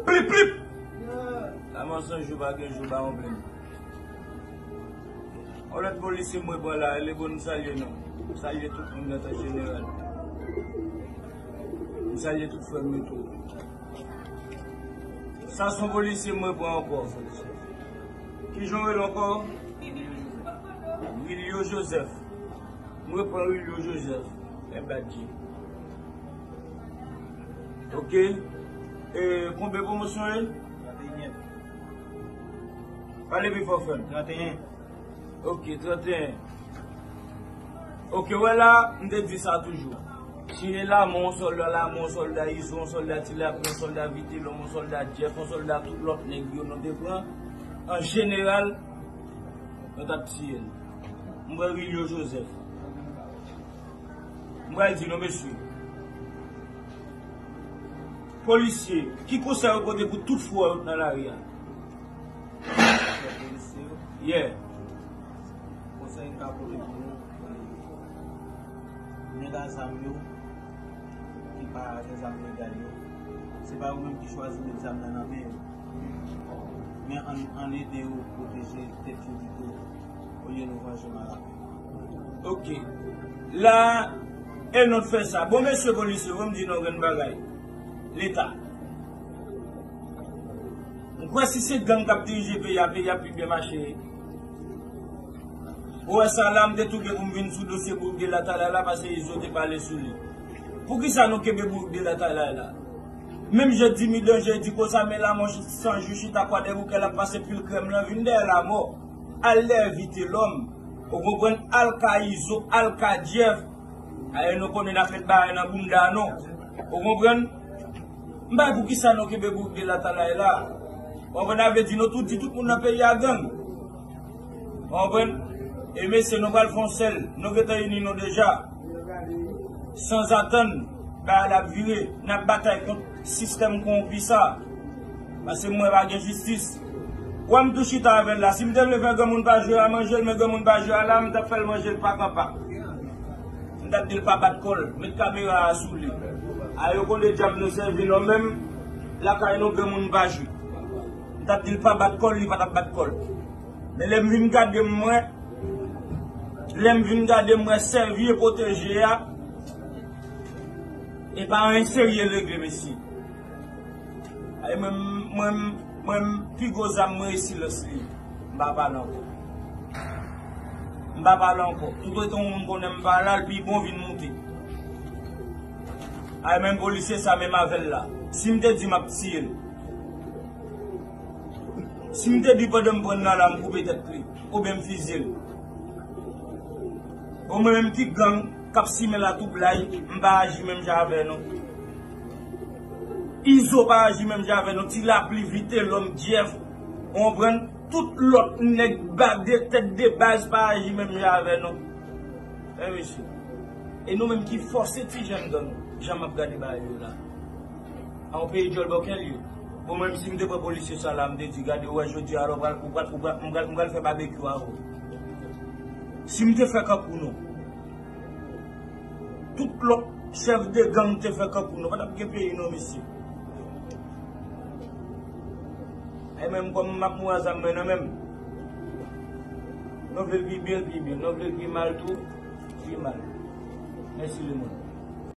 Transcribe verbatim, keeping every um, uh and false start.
Plip, plip! Laman san jou pa gen jou, pa yon plenn. On lòt polisye mwen pran la, Lebon, m salye nou. M salye tout moun nan tan jeneral. M salye tout frè m yo tou. Sa se yon polisye mwen pran ankò. Kijan w rele ankò? Wilio Joseph. Mwen pran Wilio Joseph. E badji. Ok. E, konbyen pwomosyon e? Trannteyen. Pale pi fò, frè m. Trannteyen. Ok, trannteyen. Ok, wè la, m te di sa toujou. Chile la, mwen yon sòlda la, mwen yon sòlda Izo, yon sòlda Tilapli, yon sòlda Vitelòm, yon sòlda Jeff, yon sòlda tout lòt nèg yo nou te pran. An jeneral, nou t ap tiye l. M pran Wilio Joseph. M pral di nou, mesye. Polisye, ki konsèy ou pote pou tout frè w nan lari a? Polisye yo? Yeah. Konsèy m ka pote pou nou, nèg a zam yo, ki pa gen zam legal yo, se pa yo menm ki chwazi met zam nan nan men yo. Men ann, ann ede yo pwoteje tèt yo pito, olye nou vanje malapè. Ok. La, e nou t fè sa. Bon, mesye polisye, ban m di nou yon grenn bagay. Leta. M kwè si se gang k ap dirije peyi a, peyi a pi byen mache. Ou wè sa la, m te tou gen pou m vin sou dosye boug de Latalay la, paske Izo te pale sou li. Poukisa nou kenbe boug de Latalay la? Menm Jedi Midanje di konsa, men lanmò san jou chita Kwadèboukè l ap pase pil krèm nan vin dèyè lanmò. Al dèyè Vitelòm. Ou konprann? Al ka Izo, al ka Jeff. Aye nou konnen n ap met bagay nan bounda nou. Ou konprann? M pa wè poukisa nou kenbe boug de Latalay la. Ou konprann? Sa vle di nou tou di tout moun nan peyi a gang. Ou konprann? E mesye, nou pral fè yon sèl. Nou gentan ini nou deja. Sanzatann, bagay la ap vire. N ap batay kont sistèm kowonpi sa. Paske m wè pa gen jistis. Wè m tou chita avè l la. Si m te vle fè granmoun pa jwe a manje l, men granmoun pa jwe a la, m t ap fè l manje l pak an pak. M t ap di l pa bat kò l. Met kamera a sou li. A yo konn de djab nou sèvi non menm. Lakay nou granmoun pa jwe. M t ap di l pa bat kò l, li pa t ap bat kò l. Men lè m vin gade m wè, lè m vin gade m wè sèvi e pwoteje a, e pa anyen serye l regle, mesye. Ay, mwen, mwen, mwen, pi gwo zam mwen e silans li. M pa pale ankò. M pa pale ankò. Toutotan yon moun konnen m pa la, l pi bon vin moute. Ay, menm polisye sa, menm avè l la. Si m te di m ap tiye l. Si m te di pandan m pran nan la, m koupe tèt li, oubyen m fizye l. Bon, mwen menm ki gang k ap simen latwoublay, m pa aji menm jan avè nou. Izo pa aji menm jan avè nou. Ti Lapli, Vitelòm, Jeff, ou konprann? Tout lòt nèg ba de tèt de baz pa aji menm jan avè nou. Wi, mesye. E nou menm ki fòse ti jèn gang, jan m ap gade bagay yo la. A yon peyi djòl bòkèl ye. Bon, mwen menm si m te pran polisye sa la, m te di, gade, ou wè jodi a la, ou pral, ou pral, ou pral, m pral, m pral fè babekyou avè w. Si m te fè kankou nou, tout lòt chèf de gang te fè kankou nou, pa t ap gen peyi non, mesye. E menm kòm m ap mouri a zam mwen nan men m. Nou vle l pi byen, l pi byen. Nou vle l pi mal tou, pi mal. Mèsi lemonn.